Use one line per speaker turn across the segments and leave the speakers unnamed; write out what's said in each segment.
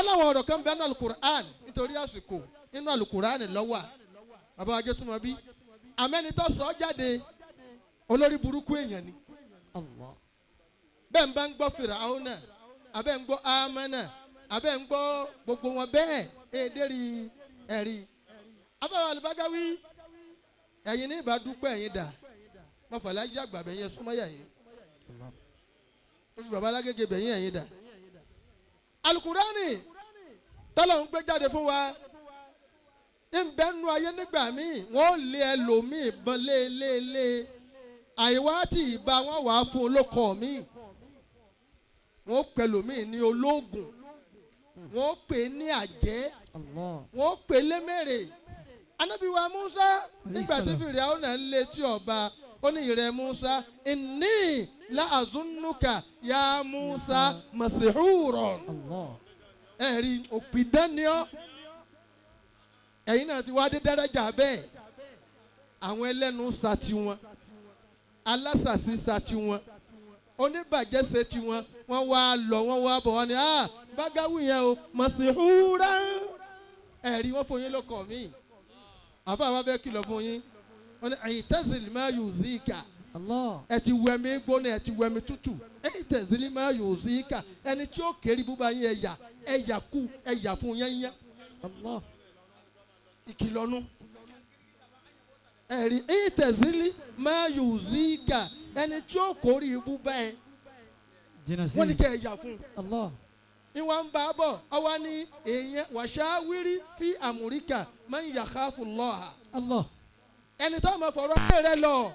Láwọn ọ̀rọ̀ kan bẹ́ẹ̀ ní Alukur'an. Nítorí àsìkò, nínú Alukur'an lọ́wọ́ bàbá wa jẹ́ túmọ̀ bí àmẹ́ni tó sọ ọ́ jáde, olórí burúkú èèyàn ni.
Allah.
Bẹ́ẹ̀ ń bá ń gbọ́ Fìràwọ́nà, abẹ́ ń gbọ́ Amánà, abẹ́ ń gbọ́ gbogbo wọn bẹ́ẹ̀ èdèrí ẹ̀rí afáwọn Alibagawi. Ẹ̀yin ní ìbá dúpẹ́, ẹ̀yin dà mọ̀fàlá yí àgbà bẹ̀yẹn súnmọ́yà yín oṣù bàbá alágége bẹ̀yìn, ẹ̀yin dà. Alukurani tọ́lọ̀ ń gbé jáde fún wa ń bẹ́ nu ayé. Nígbà míì, wọ́n lé ẹlòmíì bọ́n lé lé lé, àìwá tí ìbá wọn wàá fún olóko míì, wọ́n pè lòmíì ní ológun, wọ́n pè ní àjẹ́.
Allah.
Wọ́n pè lémèrè. Anabiwa Musa, nígbà tí Fìrìhàn ń létí ọba, ó ní, "Ìrẹ Musa, inni la azunnuka ya Musa masihuron."
Allah.
Ẹ̀rí òpìdán ni ọ́. Ẹ̀yin náà ti wá dé dẹ́rẹ́jà bẹ́ẹ̀. Àwọn ẹlẹ́nu sa tiwọn, alásàsí sa tiwọn, oníbàjẹ́ ṣe tiwọn. Wọ́n wá lọ, wọ́n wá bọ̀, wọ́n ní, "Ah, Bágáwì yẹn o, masihura." Ẹ̀rí wọ́n fún yín lọ́kọ̀ mi. Àfa wa fẹ́ kìlọ̀ fún yín. Wọ́n ní i'tazil ma yuzika.
Allah.
Ẹ ti wẹ̀mí gbóná, ẹ ti wẹ̀mí tútù. I'tazil ma yuzika. Ẹni tí ó kéré búba yín, ẹ̀yà ẹ̀yà kú, ẹ̀yà fún yẹn yẹn.
Allah.
Ìkìlọ̀nu ẹ̀rí i'tazil ma yuzika. Ẹni tí ó kórè ibú bá ẹ,
Jìnnà sí.
wọ́n ní kẹ́ ẹ̀yà fún un.
Allah.
Ìwọ̀n ń bá a bọ̀, ọwọ́ ní èèyàn wàṣáwírí fi amrika man yakhafu Allaha.
Allah.
Ẹni tó máa fọ̀rọ̀ ayé rẹ lọ,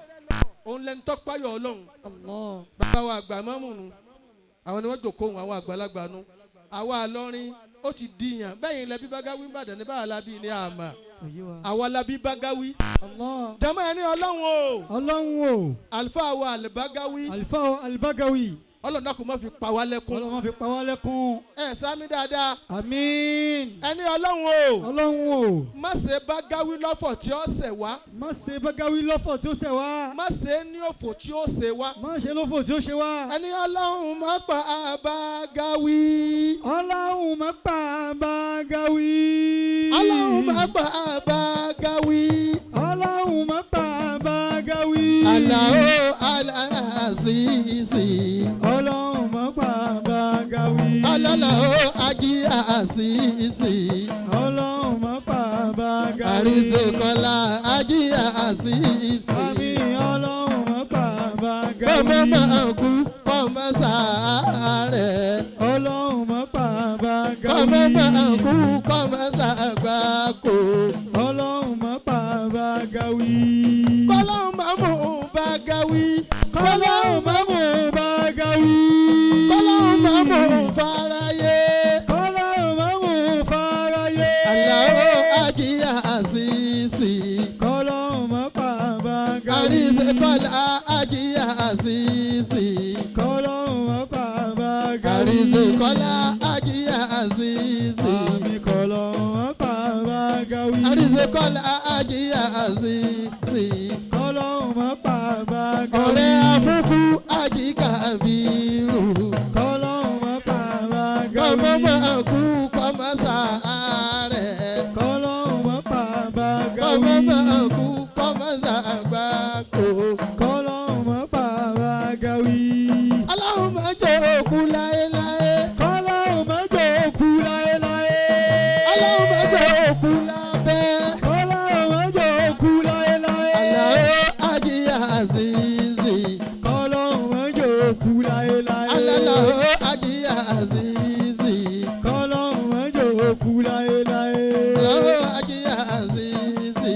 òun lẹni tó páyọ̀ Ọlọ́run.
Allah.
Bàbá wa àgbà mọ́mù nu, àwọn ni wọ́n jòkó wọn, àwọn àgbàlagbà nu. Àwa àlọ́rin ó ti dìyàn bẹ́ẹ̀ yìí lẹ́bí Bágáwí ń bàdàn ní báwa lábí ní àmà.
Òye wa.
Àwa lábí Bágáwí.
Allah.
Jama, ẹni Ọlọ́run o.
Ọlọ́run o.
Àlùfáà wa Àlùbágáwí.
Àlùfáà Alibagawi.
Ọlọ́run dákun, má fi pa wá lẹ́kún.
Ọlọ́run má fi pa wá lẹ́kún.
Ẹ sámi dáadáa.
Àmín.
Ẹni Ọlọ́run o.
Ọlọ́run o.
Má ṣe Bágáwí lọ́fọ̀ tí ó ṣẹ̀ wá.
Má ṣe Bagawi lọ́fọ̀ tí ó ṣẹ̀ wá.
Má ṣe ní òfò tí ó ṣe wá.
Má ṣe lófò tí ó ṣe wá.
Ẹni Ọlọ́run, má pa Bágáwí.
Ọlọ́run má pa Bagawi.
Ọlọ́run má pa Bágáwí.
Ọlọ́run má pa Bagawi.
Àlàó aláàzízì.
Ọlọ́run má pa Bagawi.
Alálàó ají àzízì.
Ọlọ́run má pa Bagawi.
Àrísèkọlá ají àzízì.
Àmín, Ọlọ́run má pa Bagawi.
Kọ́mọ máa kú, kọ́mọ sàárẹ̀.
Ọlọ́run má pa Bagawi.
Kọ́mọ máa kú, kọ́mọ sàgbákò.
Ọlọ́run má pa Bagawi.
Kọ́lọ́hún máa mú Bágáwí.
Kọ́lọ́run má mú Bagawi.
Kọ́lọ́hún máa mú fáráyé.
Kọ́lọ́run má mú fáráyé.
Àlàó ají àzízì.
Kọ́lọ́run má pa Bagawi.
Àrísèkọlá ají àzízì.
Kọ́lọ́run má pa Bagawi.
Àrísèkọlá ají àzízì.
Àmín, kọ́lọ́run má pa Bagawi.
Àrísèkọlá ají àzízì.
Kọ́lọ́run má pa Bagawi.
Ọ̀rẹ́ afúnkú ají Kàbírù.
Kọ́lọ́run má pa Bagawi.
Kọ́mọ máa kú, kọ́mọ sàárẹ̀.
Kọ́lọ́run má pa Bagawi.
Kọ́mọ máa kú, kọ́mọ sàgbákò.
Kọ́lọ́run má pa Bagawi.
Ọlọ́run máa jẹ́ òkú láéláé.
Kọ́lọ́run má jẹ́ òkú láéláé.
Ọlọ́run máa jẹ́ òkú lábẹ́.
Kọ́lọ́run má jẹ́ òkú láéláé.
Àlàó ají àzízì.
Kọ́lọ́run má jẹ́ òkú láéláé.
Àlàó ají àzízì.
Kọ́lọ́run má jẹ́ òkú láéláé.
Àlàó ají àzízì.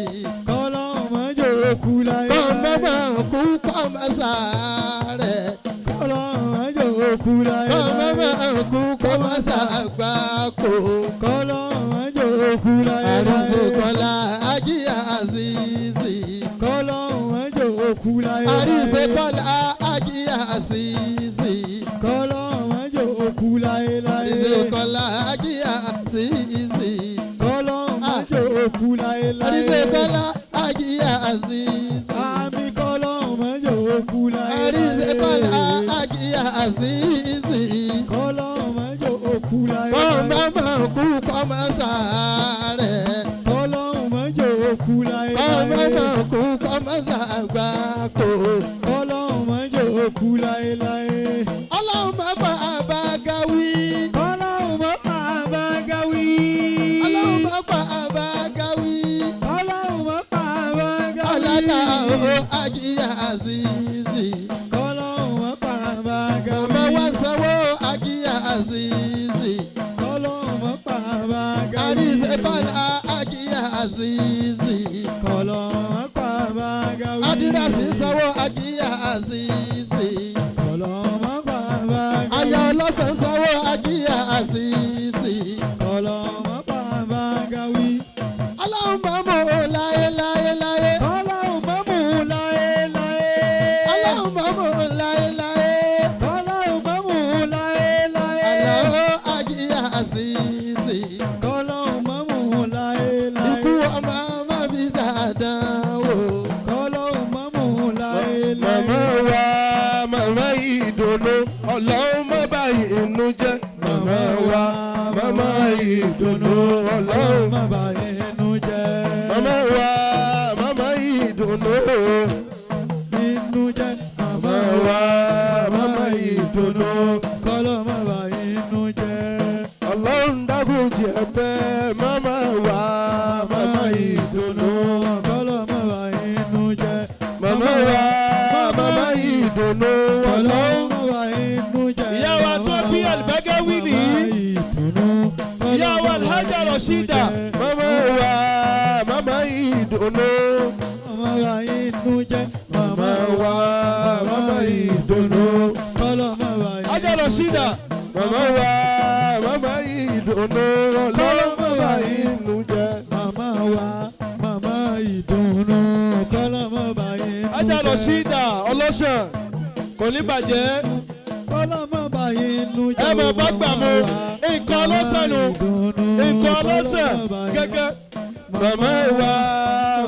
Kọ́lọ́run má jẹ́ òkú láéláé.
Kọ́mọ máa kú, kọ́mọ sàárẹ̀.
Kọ́lọ́run má jẹ́ òkú
Kọ́mọ
láéláé.
máa kú, kọ́mọ sàgbákò.
Kọ́lọ́run má jẹ́ òkú láéláé.
Àrísèkọlá ají àzízì.
Kọ́lọ́run má jẹ́ òkú láéláé.
Àrísèkọlá ají àzízì.
Kọ́lọ́run má jẹ́ òkú láéláé.
Àrísèkọlá ají àzízì.
Kọ́lọ́run má jẹ́ òkú láéláé.
Àrísèkọlá ají àzízì.
Àmín, kọ́lọ́run má jẹ́ òkú láéláé.
Àrísèkọlá ají àzízì.
Kọ́lọ́run má jẹ́ òkú láéláé.
Kọ́mọ Kọ́ máa kú kọ́ máa sàárẹ̀.
Kọ́lọ́hún má jẹ́ ó kú láéláé.
Kọ́ máa kú kọ́ máa sàgbákò.
Kọ́lọ́hún má jẹ́ ó kú láéláé.
Ọlọ́run má pa Àbágáwí.
Kọ́lọ́hún má pa Àbágáwí.
Ọlọ́run má pa Àbágáwí.
Kọ́lọ́hún má pa Àbágáwí.
Ọlọ́lá o Ajíyá Azizi.
Kọ́lọ́hún má pa Àbágáwí.
Màmá wa sanwó Ajíyá Azizi.
Kọ́lọ́hún má pa Àbágáwí.
Àríṣẹ́bàlá Ajíyá Azizi.
Kọ́lọ́hún má pa Àbágáwí.
Adírasì sanwó Ajíyá Azizi.
Kọ́lọ́hún má pa Àbágáwí.
Aya ọlọ́sàn sanwó Ajíyá Azizi.
Kọ́lọ́hún má pa Àbágáwí.
Ọlọ́run máa mú un láyé láyé láyé.
Kọ́lọ́hún má mú un láéláé.
Ọlọ́run máa mú un láyé láyé.
Kọ́lọ́hún má mú un láéláé.
Àlàó Ajíyá Azizi.
Kọ́lọ́hún má mú un láéláé.
Ikú ọmọ má fi ṣàdánwò.
Kọ́lọ́hún má mú un láéláé.
Màmá wa màmá ìdùnnú, ọlọ́run má bà inú jẹ́. Màmá wa màmá ìdùnnú, ọlọ́run
má bà inú jẹ́.
Màmá wa màmá ìdùnnú.
Inú jẹ́.
Màmá wa màmá ìdùnnú.
Kọ́lọ́hún má bà inú jẹ́.
Ọlọ́run dákun jẹ́ pẹ́ màmá wa màmá ìdùnnú.
Kọ́lọ́hún má bà inú jẹ́.
Màmá wa màmá ìdùnnú.
Kọ́lọ́hún
Ọlọ́run
má bà inú jẹ́.
Ìyá wa tó bí Àlùbágáwí nìyí.
Màmá ìdùnnú.
Ìyá wa Alhaja Rashida.
Màmá wa màmá ìdùnnú.
Màmá wa inú jẹ́.
Màmá wa màmá ìdùnnú.
Kọ́lọ́hún má bà inú
Alhaja Rashida.
Màmá wa màmá ìdùnnú. Ọlọ́run má bà inú jẹ́.
Màmá wa màmá ìdùnnú. Kọ́lọ́hún má bà inú jẹ́.
Alhaja Rashida ọlọ́sàn kò ní bàjẹ́.
Kọ́lọ́hún má bà inú jẹ́.
Ẹ mọ̀ bá gbà mú nǹkan ọlọ́sàn nù nǹkan ọlọ́sàn gẹ́gẹ́.
Màmá wa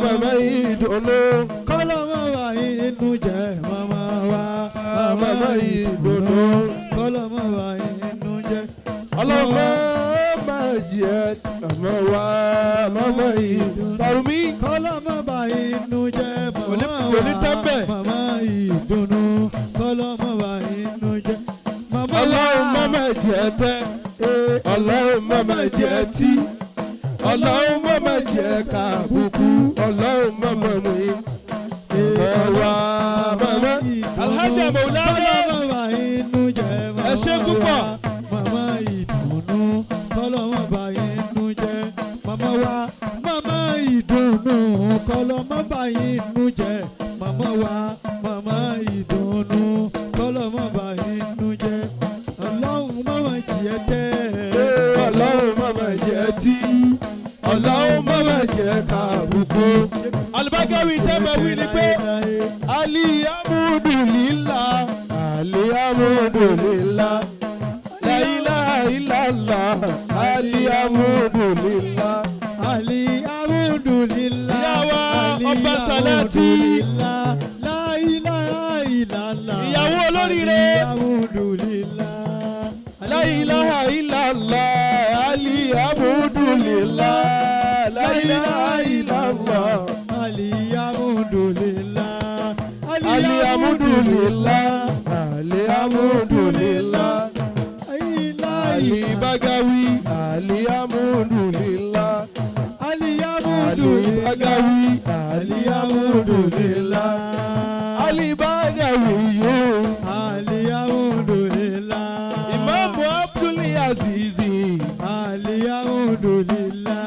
màmá ìdùnnú.
Kọ́lọ́hún má bà inú jẹ́. Màmá wa
Màmá ìdùnnú.
Kọ́lọ́hún má bà inú jẹ́.
Ọlọ́run má jẹ́ màmá wa màmá ìdùnnú.
Sàrùmí
Kọ́lọ́hún má bà inú jẹ́. Màmá
Kò ní
wa
tán bẹ́ẹ̀.
màmá ìdùnnú. Kọ́lọ́hún má bà inú jẹ́. Màmá wa
Ọlọ́run má má jẹ́ tẹ́. Ọlọ́run má má jẹ́ tí. Ọlọ́run má má jẹ́ kàbùkù. Ọlọ́run má má mú i. Màmá wa màmá.
Alhaja Maulana.
Kọ́lọ́hún má bà inú jẹ́.
Ẹ ṣé púpọ̀.
Màmá ìdùnnú. Kọ́lọ́hún má bà inú jẹ́. Màmá wa màmá ìdùnnú. Kọ́lọ́hún má bà inú jẹ́. Màmá wa màmá ìdùnnú. Kọ́lọ́hún má bà inú jẹ́. Ọlọ́run má má jẹ́ tẹ́.
Ọlọ́run má má jẹ́ tí. Ọlọ́run má má jẹ́ kàbùkù.
Àlùbágáwí tẹ́ mọ̀ wí ni pé
Alihamudulila. Alihamudulila. La ilaha illallah. Alihamudulila.
Alihamudulila.
Ìyá wa Ọba Sàlátì.
Alihamudulila. La ilaha illallah.
Ìyàwó olóríire.
Alihamudulila.
La ilaha illallah. Alihamudulila. La ilaha illallah.
Alihamudulila.
Alihamudulila. Alihamudulila. Alibagawi. Alihamudulila.
Alihamudulila.
Alibagawi.
Alihamudulila.
Alibagawi yóò.
Alihamudulila.
Ìmáàmù Abdul Azizi.
Alihamudulila.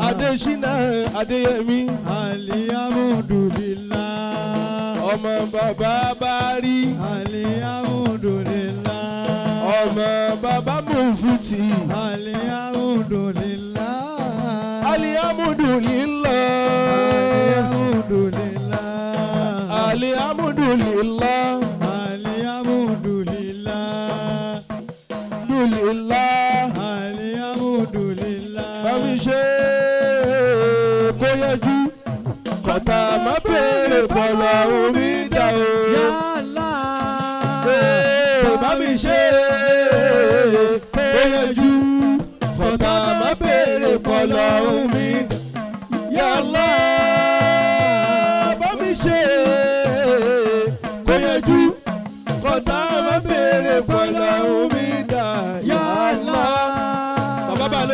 Adésínà Adéyẹmí.
Alihamudulila.
Ọmọ bàbá Bárí.
Alihamudulila.
Ọmọ bàbá Mufti.
Alihamudulila.
Alihamudulillah.
Alihamudulila.
Alihamudulillah.
Alihamudulila.
Dulillah.
Alihamudulila.
Bámi ṣe kó yẹjú. Kọ̀tà má béèrè bọ̀lọ̀ omi dà o.
Yálà.
Ee, bá mi ṣe kó yẹjú.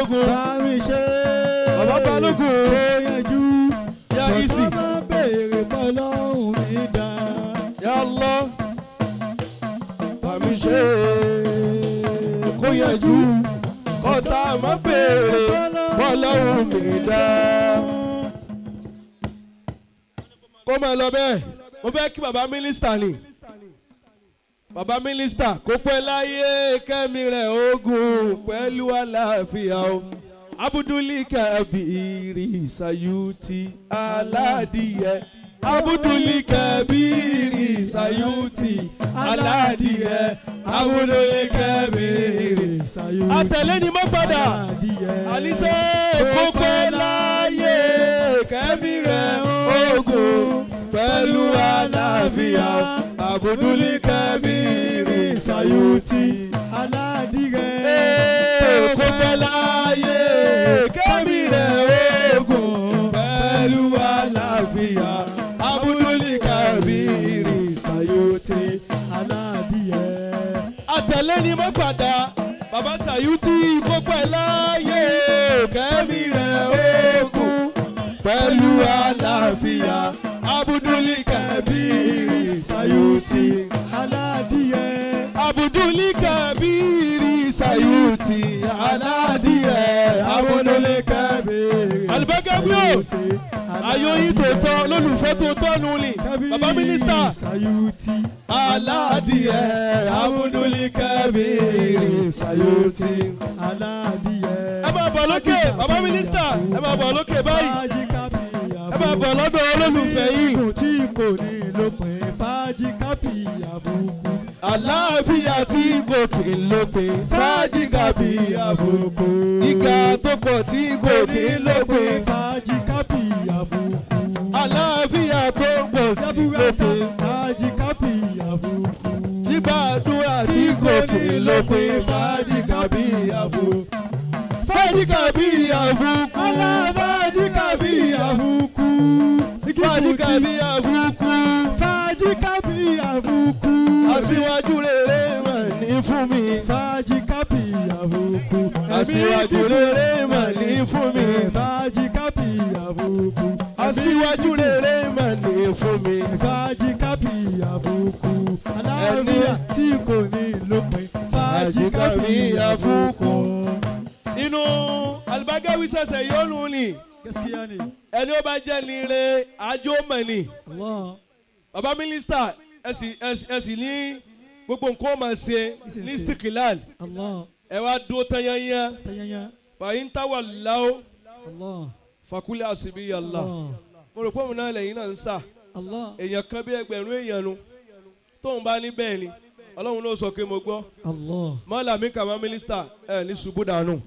Balógun.
Bá mi ṣe.
Bàbá Balógun.
Kó yanjú.
Ya isi.
Bàbá má béèrè pọ́lọ́hún mi dá.
Ya Allah. Bá mi ṣe kó yanjú. Kọ́tà má béèrè bọ́lọ́hún mi dá. Kó máa lọ bẹ́ẹ̀. Mo fẹ́ kí bàbá mínísítà ni. Bàbá mínísítà kó pẹ́ láyé kẹ́mi rẹ̀ ogun pẹ̀lú àlàáfíà o. Abuduli Kabiri Sayuti Aládìyẹ. Abuduli Kabiri Sayuti Aládìyẹ. Abuduli Kabiri.
Sayuti
Àtẹ̀lé ni mo padà.
Aládìyẹ.
Àníṣe kó pẹ́ láyé kẹ́mi rẹ̀ ogun pẹ̀lú àlàáfíà. Abuduli Kabiri
Sayuti Aládìyẹ.
Kó pẹ́ láyé kẹ́mi rẹ̀ ogun pẹ̀lú àlàáfíà. Abuduli Kabiri
Sayuti Aládìyẹ.
Àtẹ̀lé ni mo padà. Bàbá Sayuti kó pẹ́ láyé kẹ́mi rẹ̀ ogun pẹ̀lú àlàáfíà. Abuduli Kabiri
Sayuti Aládìyẹ.
Abuduli Kabiri Sayuti Aládìyẹ. Abuduli
Kabiri
Alibagawi o. Ayọ̀ yín tòótọ́ lólùfẹ́ tòótọ́ nù ni. Bàbá mínísítà.
Sayuti
Aládìyẹ Abuduli Kabiri Sayuti.
Aládìyẹ.
Ẹ máa bọ̀ lókè bàbá mínísítà, ẹ máa bọ̀ lókè báyìí.
Fájì kábíyà
Ẹ máa bọ̀ lọ́dọ̀ olólùfẹ́ yìí.
Kò tí kò ní lópin fájì kábíyà bùkù.
Àlàáfíà tí kò kì í lópin. Fájì kábíyà
Àbùkù.
Ìgbà tó pọ̀ tí kò kì í lópin.
Fájì kábíyà bùkù.
Àlàáfíà tó pọ̀ tí kò
Jaburata
kì í.
fájì kábíyà bùkù.
Gbígbàdúrà tí kò kì í lópin. Fájì kábíyà bùkù. Fájì kábíyà bùkù.
Alábàájì kábíyà bùkù.
Fájì kábíyà bùkù.
Fájì kábíyà bùkù.
Aṣíwájú rere mà ní fún mi.
Fájì kábíyà bùkù.
Aṣíwájú rere mà ní fún mi.
Fájì kábíyà bùkù.
Aṣíwájú rere mà ní fún mi.
Fájì kábíyà bùkù. Aláàbíyà tí kò ní lópin. Fájì kábíyà bùkù.
Inú Alibagawi ṣẹ̀ṣẹ̀ yónú ni.
Gaskiya ne.
Ẹni ó bá jẹ́ ni re àjò mọ̀ ni.
Allah.
Bàbá mínísítà ẹ sì ní gbogbo nǹkan ó máa ṣe ní stikilal.
Allah.
Ẹ wá dúró tán yányán.
Tayanya.
Fàyín táwà láwó
Allah.
fàkúlẹ̀ àṣìbí yàlá.
Allah.
Mo rò pé òun náà lẹ́yìn náà ń sà.
Allah.
Èèyàn kan bí ẹgbẹ̀rún èèyàn nu. Tóun bá ní bẹ́ẹ̀ ni. Ọlọ́run ló sọ pé mo gbọ́.
Allah.
Mọ́là mi kàmá mínísítà ẹ̀ ní ṣubú dànù.